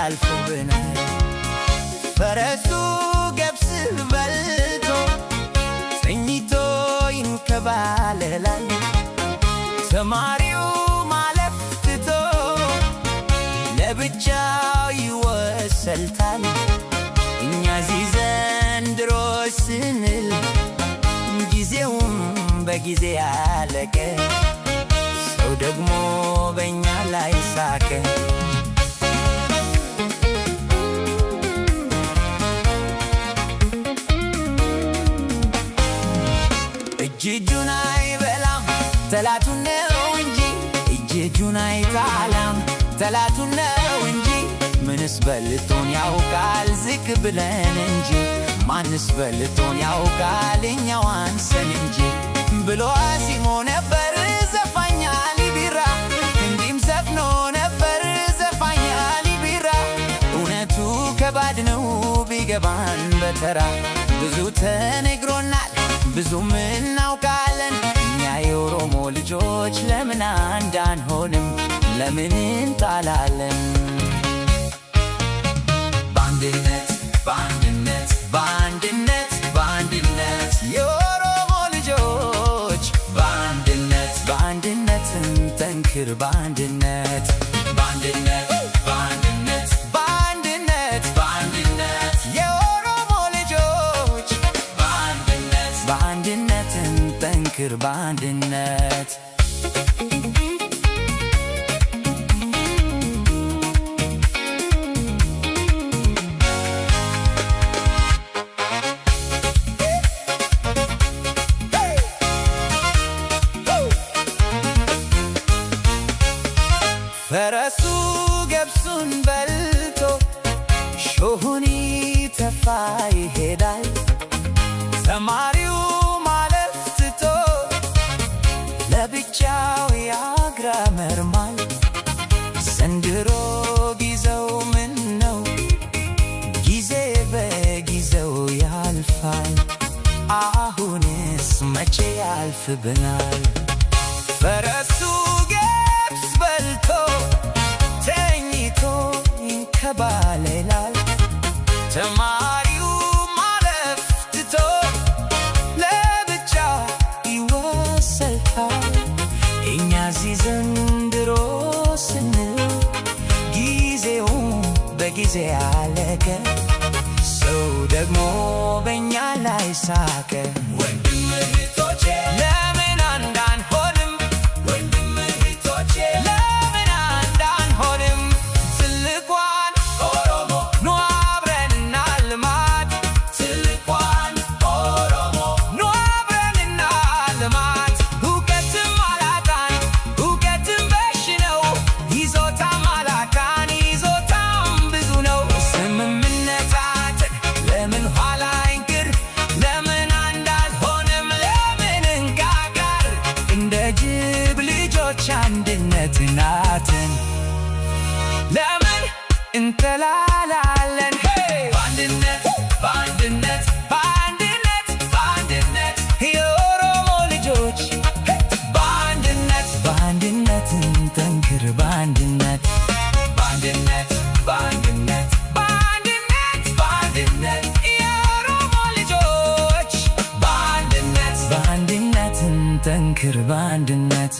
ያልፍብናል። ፈረሱ ገብስ በልቶ ተኝቶ ይንከባለላል። ተማሪው ማለፍ ትቶ ለብቻው ይወሰልታል። እኛ እዚህ ዘንድሮ ስንል ጊዜውም በጊዜ አለቀ፣ ሰው ደግሞ በእኛ ላይ ሳቀ። እጅ እጁን አይበላም ጠላቱን ነው እንጂ፣ እጅ እጁን አይጣላም ጠላቱን ነው እንጂ፣ ምንስ በልቶን ያውቃል ዝቅ ብለን እንጂ፣ ማንስ በልቶን ያውቃል እኛው አንሰን እንጂ ብሎ አዚሞ ነበር ዘፋኛ አሊ ቢራ። እንዲህም ዘፍኖ ነበር ዘፋኛ አሊ ቢራ። እውነቱ ከባድ ነው ቢገባን በተራ። ብዙ ተነግሮናል፣ ብዙም እናውቃለን። እኛ የኦሮሞ ልጆች ለምን አንድ አንሆንም? ለምን እንጣላለን? በአንድነት፣ በአንድነት፣ በአንድነት፣ በአንድነት፣ የኦሮሞ ልጆች በአንድነት፣ በአንድነት እንጠንክር፣ በአንድነት፣ በአንድነት፣ በአንድነት፣ በአንድነት፣ በአንድነት፣ የኦሮሞ ልጆች በአንድነት፣ በአንድነት እንጠንክር፣ በአንድነት። ፈረሱ ገብሱን በልቶ ሾሁን ይተፋ ይሄዳል። ተማሪው ማለፍ ትቶ ለብቻው ያግረመርማል። ዘንድሮ ጊዜው ምን ነው? ጊዜ በጊዜው ያልፋል። አሁንስ መቼ ያልፍብናል? ፈረሱ ገብስ በልቶ ተኝቶ ይንከባለላል። ተማሪው ማለፍ ትቶ ለብቻ ይወሰልታል። እኛ እዚህ ዘንድሮ ስንል ጊዜውም በጊዜ አለቀ፣ ሰው ደግሞ በእኛ ላይ ሳቀ። ወንድም እህቶቼ፣ ለምን አንድ አንሆንም? ወንድም እህቶቼ፣ ለምን አንድ አንሆንም? ትልቋን ኦሮሞ ኑ አብረን እናልማት። ትልቋን ኦሮሞ ኑ አብረን እናልማት። እውቀትም አላጣን፣ እውቀትም በሽ ነው። ይዞታም አላጣን፣ ይዞታም ብዙ ነው። ስምምነታችን ለምን ኋላ እንቅር? ለምን አንድ አልሆንም? ለምን እንቃቃር? እንደ ጅብ ልጆች አንድነት ናትን። ለምን እንተላላለን? በአንድነት፣ በአንድነት፣ በአንድነት፣ በአንድነት፣ የኦሮሞ ልጆች በአንድነት፣ በአንድነት እንጠንክር፣ በአንድነት፣ በአንድነት፣ በአንድነት፣ በአንድነት፣ በአንድነት፣ የኦሮሞ ልጆች በአንድነት፣ በአንድነት እንጠንክር፣ በአንድነት።